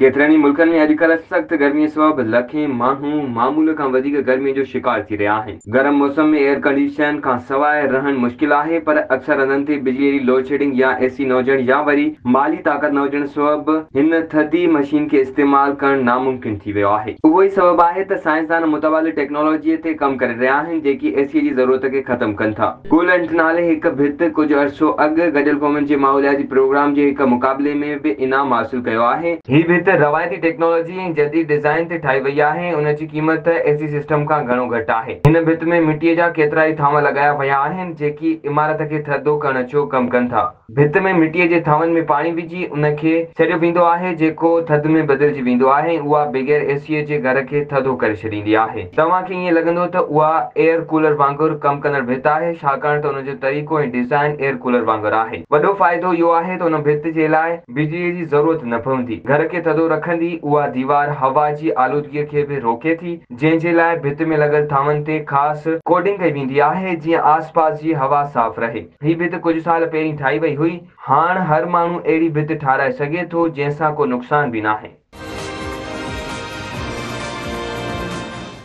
ڪيترن ئي ملڪن ۾ اڄڪلهه سخت گرمي سبب لکين ماڻهو معمول کان وڌيڪ گرمي جو شڪار ٿي رهيا آهن. گرم موسم ۾ ايئر ڪنڊيشن کان سواء رهڻ مشڪل آهي پر اڪثر هنڌن تي بجلي جي لوڊشيڊنگ يا اي سي نه هجڻ يا وري مالي طاقت نه هجڻ سبب هن ٿڌي مشين کي استعمال ڪرڻ ناممڪن ٿي ويو آهي. اهو ئي سبب آهي ته سائنسدان متبادل ٽيڪنالاجي تي ڪم ڪري رهيا آهن جيڪي اي سي جي ضرورت کي ختم ڪن ٿا. ڪولنٽ نالي هڪ ڀت ڪجهه عرصو اڳ گڏيل قومن جي ماحولياتي پروگرام جي هڪ مقابلي ۾ به انعام حاصل ڪيو آهي. هي ڀت روايتي ٽيڪنالاجي ۽ جديد ڊيزائن تي ٺاهي وئي آهي ۽ ان جي قيمت اي سي سسٽم کان گهڻو گهٽ آهي. هن ڀت ۾ مٽيء جا ڪيترائي ٿانو لڳايا ويا آهن، جيڪي عمارت کي ٿڌو ڪرڻ جو ڪم ڪن ٿا. ڀت ۾ مٽيء جي ٿانون ۾ پاڻي وجهي ان کي ڇڏيو ويندو آهي، جيڪو ٿڌ ۾ بدلجي ويندو آهي ۽ اها بغير اي سيء جي گهر کي ٿڌو ڪري ڇڏيندي آهي. توهان کي ائين لڳندو ته اها ايئر ڪولر وانگر ڪم ڪندڙ ڀت آهي، ڇاڪاڻ ته ان جو طريقو ۽ ڊيزائن ايئر ڪولر وانگر آهي. وڏو فائدو اهو آهي ته ان ڀت جي لاء بجليء جي ضرورت نه پوندي. گهر کي ٿڌو رکندي اها ديوار هوا جي آلودگيء کي به روڪي ٿي، جنهن جي لاء ڀت ۾ لڳل ٿانون تي خاص ڪوڊنگ ڪئي ويندي آهي، جيئن آس پاس جي هوا صاف رهي. هي ڀت ڪجهه سال پهرين ٺاهي وئي هئي، هاڻ هر ماڻهو اهڙي ڀت ٺاهرائي سگهي ٿو، جنهن سان ڪو نقصان به ناهي.